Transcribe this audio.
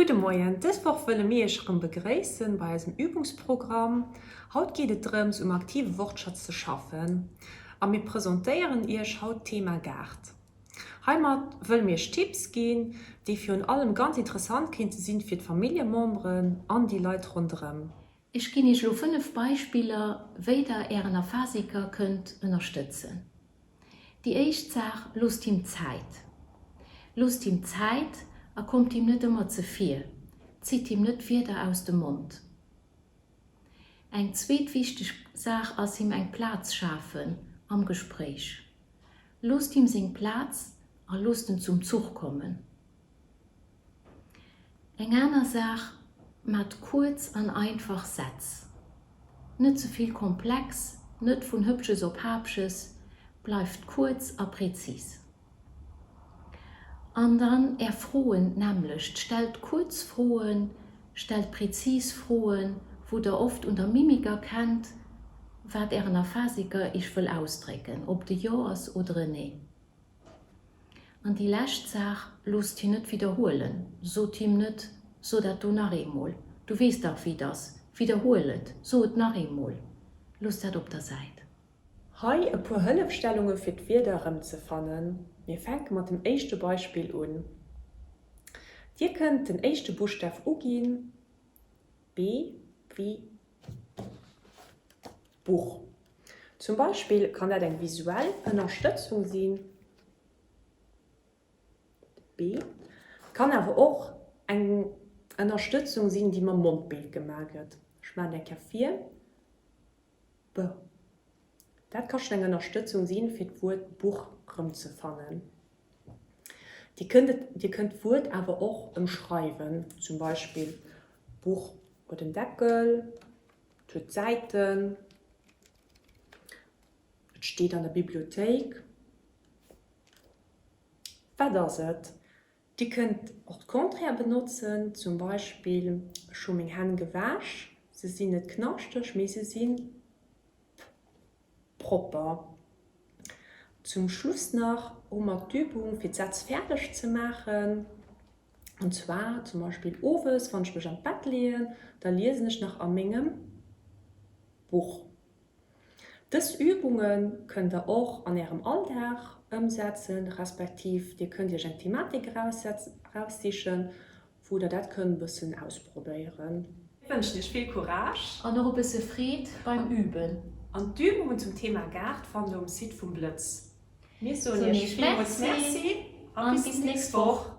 Gudde Moien, dës Woch wëlle mir iech erëm begréissen bei eisem Übungsprogramm. Haut geet et drëms um aktive Wortschatz ze schaffen a mir presentéieren iech haut d'Thema Gaart. Heimat wëlle mir iech Tipps ginn, déi virun allem ganz interessant kéinte sinn fir d'Familljememberen an déi Leit ronderëm. Ech ginn iech elo 5 Beispiller, wéi der ären Aphasiker kënnt ënnerstëtzen. Déi éischt Saach, Loosst him Zäit. Loosst him Zäit a kommt him net ëmmer zevir, zitt him net d'Wierder aus dem Mond. Eng zweet wichteg Saach ass him eng Plaz schafen am Gespréich. Loosst him seng Plaz a loosst en zum Zuch kommen. Eng aner Saach, Maacht kuerz an einfach Sätz. Net ze vill komplex, net vun Hëppches op Haapches, bleift kuerz a präzis. An dann Är Froen d'nämmlecht, stellt kuerz Froen, stellt präzis Froen, wou Der oft un der Mimik erkennt, wat Ären Aphasiker Iech wëll ausdrécken, ob et e Jo ass oder e Nee. An déi lescht Saach, Loosst hien net widderhuelen. Sot him net, So dat do nach eemol, du weess dach wéi et ass, widderhuel et, so et nach eemol. Loosst dat op der Säit. Hei e puer Hëllefstellunge fir d'Wierder erëmzefannen. Mir fänke mat dem éischte Beispill un. Dir kënnt den éischte Buschtaf uginn, B wéi Buch. Zum Beispill kann dat eng visuell Ënnerstëtzung sinn, B. Et kann awer och eng Ënnerstëtzung sinn, déi mam Mondbild gemaach gëtt. Ech maachen eng Kéier vir, B. Dat ka schonn eng Ënnerstëtzung sinn, fir d'Wuert Buch erëmzefannen. Dir kënnt et, dir kënnt d'Wuert awer och ëmschreiwen, zum Beispill Buch huet en Deckel, Et huet Säiten. Et steet an der Bibliothéik. Wat ass et? Dir kënnt och d'Contraire benotzen, zum Beispill, Ech hu meng Hänn gewäsch, se sinn net knaschteg, mee se si propper. Zum Schluss nach hu mer d'Übung, fir d'Sätz fäerdeg ze maachen. An zwar zum Beispill owes, wann ech mech an d'Bett leeën, da liesen ech nach a mengem Buch. Dës Übunge kënnt der och an Ärem Alldag ëmsetzen, respektiv Dir kënnt Iech eng Thematik eraussichen, wou Der dat kënnt e bëssen ausprobéieren. Mir wënschen Iech vill Courage. An och e bësse Freed beim Üben. An d'Übungen zum Thema Gaart fannt Der um Site vum Blëtz. Mir soen Iech villmools Merci a bis d'nächst Woch.